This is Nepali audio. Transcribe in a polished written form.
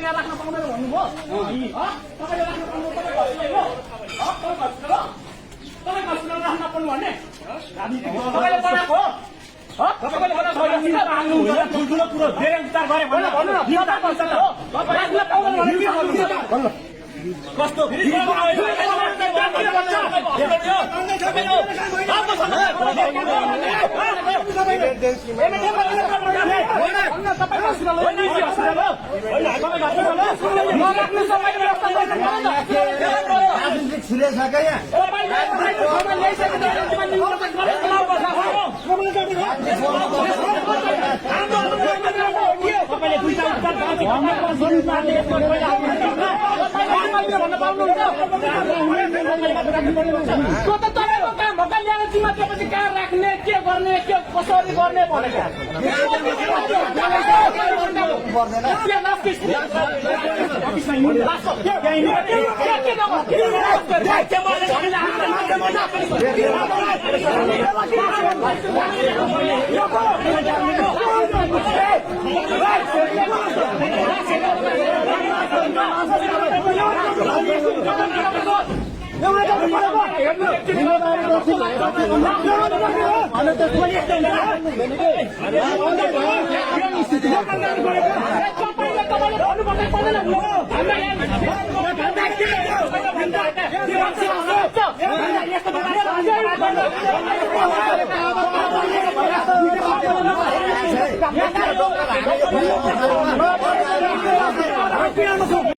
यहाँ राख्न पाउँदैन भन्नुभयो तपाईँले राख्न पाउनु तपाईँ हस्पिटल राख्न पाउनु भन्ने तपाईँले बनाएको हो तपाईँले बनाएको ठुल्ठुलो कुरो धेरै विचार गरे कस्तो तपाईँको काम भक्का ल्याएर जिम्मेपछि कहाँ राख्ने के गर्ने के कसरी गर्ने भनेको